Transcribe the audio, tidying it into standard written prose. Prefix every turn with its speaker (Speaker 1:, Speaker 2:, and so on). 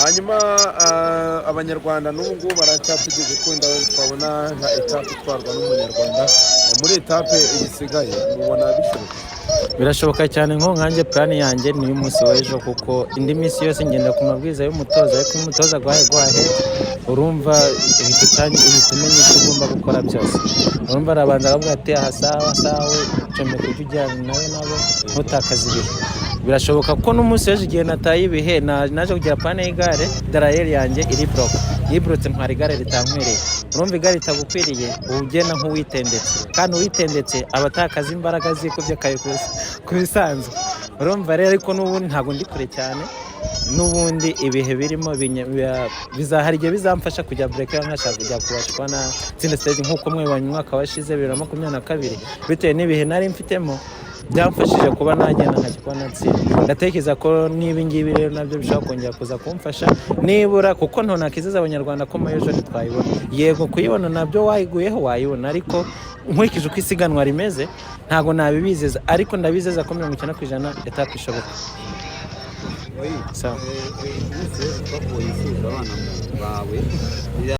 Speaker 1: Hanyuma Abanyarwanda n'ubu ngubu baracyategereje ko wenda twabona nka étape itwarwa n'Umunyarwanda. Muri étape isigaye mubona bishoboka?
Speaker 2: Birashoboka cyane. Nko nkanjye, plan yanjye ni iy'umunsi w'ejo, kuko indi minsi yose ngenda ku mabwiriza y'umutoza, ariko iyo umutoza aguhaye go ahead, urumva uhita umenya icyo ugomba gukora byose. Urumva arabanza akavuga ati: "Aha sawa sawa, comeka ujye ujyana nayo nabo, ntutakaze ibihe." Birashoboka ko n'umunsi w'ejo, igihe nataye ibihe, naje kugira panne y'igare, derailleur yanjye iri bloqué, yiburutse, ntwara igare ritankwiriye. Urumva igare ritagukwiriye, uba ugenda nk'uwitendetse, kandi uwitendetse aba atakaza imbaraga zikubye kare ku bisanzwe. Urumva rero, ariko n'ubundi ntabwo ndi kure cyane. N'ubundi ibihe birimo bizahari igihe bizamfasha kujya bureka, nkashaka kujya kubasha kuba natsinda stage nk'uko mwibonye umwaka washize 2022, bitewe n'ibihe nari mfitemo byamfashije kuba nagenda nkajya kuba natsinda. Ndatekereza ko n'ibi ngibi rero nabyo bishobora kongera kuza kumfasha nibura, kuko ntonakizeza Abanyarwanda ko maillot jaune twayibona. Yego, kuyibona nabyo wayiguyeho wayibona, ariko nkurikije uko isiganwa rimeze ntabwo nabibizeza, ariko ndabizeza ko 90% étape ishoboka. Sawa.
Speaker 3: Umunsi w'ejo twakubonye usuhuza abana bawe.